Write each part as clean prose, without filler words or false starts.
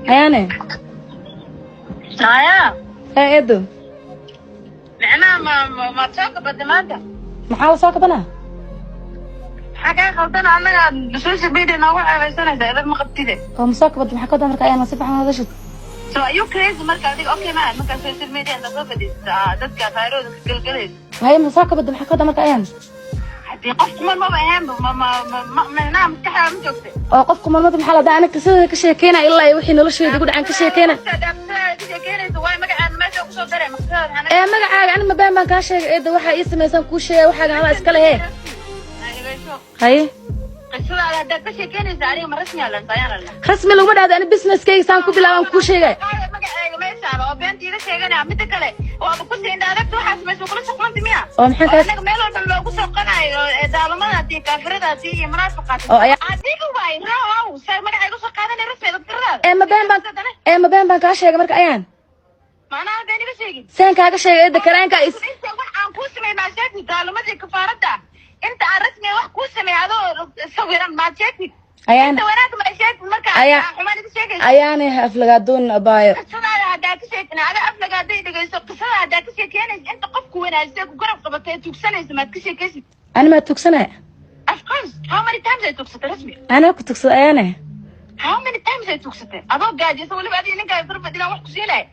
Ayaane. Naya. Ee, eedo. Micnaha ma soo kabadda maanta? Maxaa la soo kabanaa? Maxaa kaa qaldan? Annaga social media noogu ceebeysanaysa, edab ma qabtide. Oo ma soo kabadda? Maxaa ka wadaa marka, ayaan si fiican hadashid? So are you crazy? Marka adiga okay ma markaa social media inta soo fadhiisata dadka fayrooda ka gelgelaysa. Haye, ma soo kabadda? Maxaa ka wadaa marka, ayaan? Haddii qof kuman maba ahaanba, ma micnaha maskaxdaada ma joogta. Oo qofku marmada maxaa la daa? Aniga qisadada ka sheekeynaya, ilaa iyo wixii noloshayda ku dhacan ka sheekeynaya. Ka sheekeynaysa waay, magacaan meesha kusoo daray maqsadada. Ee, magacaaga ani ma been baan kaa sheegay, eedo? Waxaa ii samaysan kuu sheegay, waxaaga anaa iska lehe. Haye. Qisadaada haddaad ka sheekeynaysa, aniga ma rasmi alan ayaan la. Rasmi laguma dhahdo. Ani businesskayga saan ku bilaabaan kuu sheegay. Magacayga meeshaan oo beenta iiga sheeganaya. Mida kale, waaba ku siin adagta, waxaa samaysa kula soqonti miya? Oo maxaan kaas? Anaga meel walba loogu soqonayo ee daalamada iyo kaafirada iyo munaafiqaat. Oo ayaa Adiga waay raw sa magacayga soo qaadanay, rasmi dadkaradaada. Ee, ma been baan kaa sheegay marka, ayaan? Macnaha been iga sheegin. Seen kaaga sheegay, eedda? Kareenka is Inta wax aan kuu samey maa sheegtid? Daalamadii kafaaradda inta aan rasmi wax kuu samey adoo sawiran maa sheegtid? Ayaan. Inta wanaag maa sheegtid marka? Xumaan iga sheegaysa. Ayaanay, ha aflagaadoon, abaayo. Qisadaada haddaa ka sheekin, ada aflagaaday dhegeyso. Qisada haddaa ka sheekeynaysa, inta qofku wanaajisay, ku garab qabatay, tugsanaysa, maad ka sheekaysid? Ani maa tugsanaya? Of course. How many times ay tugsatay, rasmi? Anaa ku tugsada, ayaane? How many times ay tugsatay adoo gaajaysa, weliba adiga ninkaa far fadhidaan wax ku siinaya?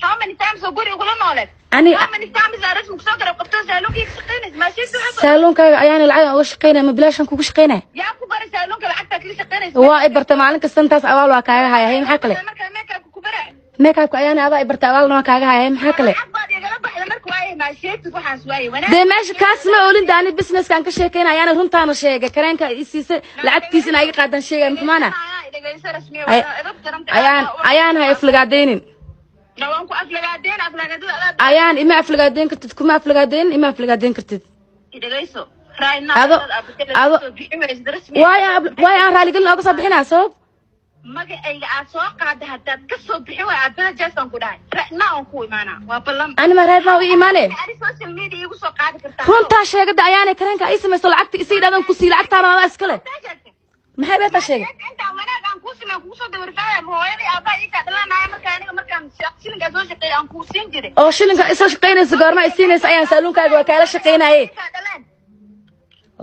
How many times oo guri ugula nooleed? Ani How many times aa rasmi kusoo garab qabto saaluunkii ka shaqaynaysa? Maa sheegta waxaas? Saaluunkaaga, ayaana, lacag aan uga shaqaynaya? Ma bilaashan kugu shaqaynaya? Yaa ku baray saaluunka lacagtaa kaga shaqaynaysa? Waa i bartay maalin kasta, intaas abaal waa kaaga haya. Hay, maxaa kale? Markaa makeupka ku baray. Makeupka, ayaana, adaa i bartay, abaalna waa kaaga haya. Hay, maxaa kale? Lacag baad igala baxda marka waaye, maa sheegtid waxaas waaye wanaag. Dee meesha kaas ma oolin da. Ani businesskaan ka sheekeynaya, ayaana, runtaana sheegay. Kareenka i siisay lacagtiisa inaa iga qaadan sheegaya, muxumaana? Dhegeyso, rasmiya. Edab daranta. Ayaan, ayaan, ha aflagaadaynin. Waan ku aflagaadeen, aflagaadada adaa. Ayaan, ima aflagaadeyn kartid, kuma aflagaadeyn, ima aflagaadeyn kartid. Dhegeyso right now. Waay aan raaligelin ooga soo bixinaa sabab? Magacayga aad soo qaada haddaad ka soo bixin waay, apologize aan ku dhahay, right now aan ku imaanaa, waa ballan. Ani ma right now i imaane? Ani social media igu soo qaadi kartaa. Runtaa sheegada, ayaanay. Kareenka ay samayso lacagta isii dhadan ku sii, lacagtaana adaa iskale. Maxay beetaa sheegay? Intaan wanaag aan kuu sameyn kugu soo dawarfaaya, ma hooyadii aabbaha ii kaa dhalanaya? Marka aniga markaan shilinkaa soo shaqeeya aan kuu siin jiray. Oo shilinka isoo shaqaynaysa goorma ay siinaysa, ayaan? Saaluunkaaga waa kaala shaqaynaye. Kaa dhaleen.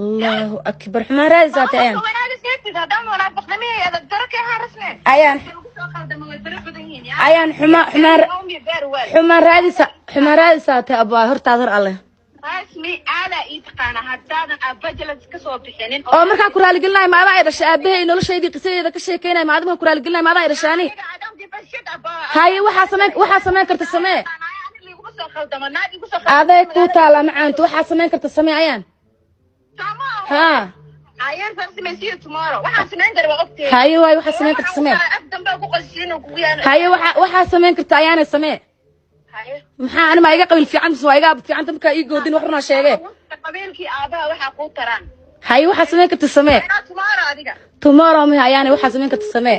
Allahu akbar, xumaan raadisaatay, ayaan. Wanaaga sheegtid haddaan munaafiqnimo iyo edab daro ka ahaan, rasmi. Ayaan. Ugu soo qaldama way fara badan yihiin ya. Ayaan, xuma xumaan Know me very well. xumaan raadisa, xumaan raadisaatay, abaa, hortaad hor alle. Rasmi aadaa ii taqaana, haddaadan abajalas ka soo bixinin. Oo markaa ku raaligelinayo, ma adaa ay dhashay aabahay? Noloshaydii qisadeeda ka sheekeynaya, ma adiga ku raaligelinayo? Ma adaa ay dhashay ani? I don't give a shit about. Haye, waxaa samayn karta samee. Aniga iguma soo khaldamo, naag igu soo. Aday kuu taala, macaanto. Waxaa samayn karta samee, ayaan. Ha. Ayaan samee, see you tomorrow. Waxaan samayn kara waa ogteed. Haye waay, waxaa samayn karta samee. Af dambe ku qoshiin oo kugu yaala. Haye, waxaa samayn karta, ayaanay, samee. Haye. Maxaa ani ma iga qabiil fiican mise waa iga ab fiicanta? Markaa ii goodin, wax runaa sheege. Qabiilkii aabaha waxaa kuu taraan. Haye, waxaa samayn karta samee. Inaa tomorrow adiga. Tomorrow mahe, ayaanay, waxaa samayn karta samee.